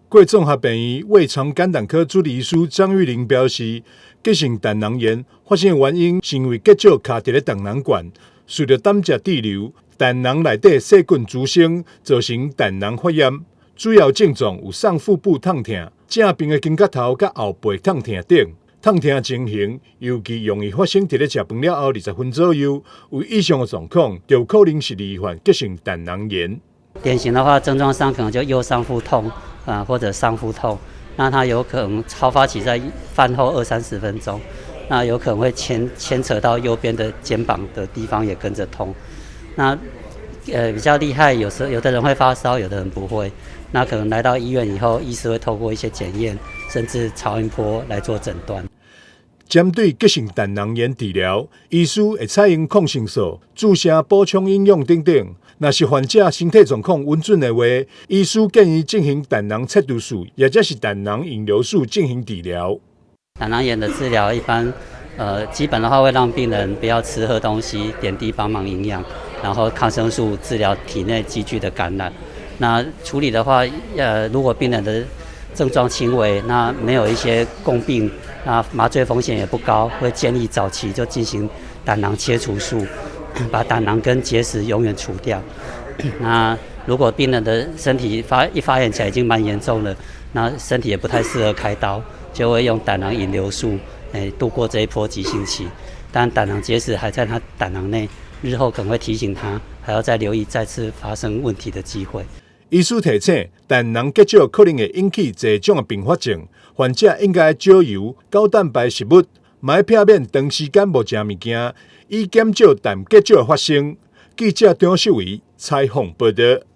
過綜合病院胃腸肝膽科主治醫師張玉玲表示，急性膽囊炎發生的原因是因為結石卡佇咧膽囊管，隨著膽汁滯留，膽囊內底細菌滋生，造成膽囊發炎。主要症狀有上腹部痛疼、正爿的肩胛頭佮後背痛疼等。痛疼情形尤其容易發生佇咧食飯了後20分左右。有以上的狀況，就有可能是罹患急性膽囊炎。典型的話，症狀上可能就右上腹痛啊，或者上腹痛。那它有可能好發期在飯後二三十分鐘，那有可能會牽扯到右邊的肩膀的地方也跟着痛。那比較厲害，有時候有的人會發燒，有的人不會。那可能來到醫院以後，醫師會透過一些檢驗，甚至超音波來做診斷。針對急性膽囊炎治療，醫師會採用抗生素、注射補充營養等等。若是患者身體狀況穩準的話，醫師建議進行膽囊切除術，或者是膽囊引流術進行治療。膽囊炎的治療一般，基本的話會讓病人不要吃喝東西，點滴幫忙營養，然後抗生素治療體內積聚的感染。那處理的話，如果病人的症狀輕微，那沒有一些共病，那麻醉風險也不高，會建議早期就進行膽囊切除術，把膽囊跟結石永遠除掉。那如果病人的身體發炎起來已經蠻嚴重了，那身體也不太適合開刀，就會用膽囊引流術，度過這一波急性期。但膽囊結石還在他膽囊內，日後可能會提醒他，還要再留意再次發生問題的機會。醫師提醒，膽囊結石可能會引起濟種的併發症，患者應該少油、高蛋白食物，嘛愛避免長時間無食物件，以減少膽結石的發生。記者張秀偉採訪報道。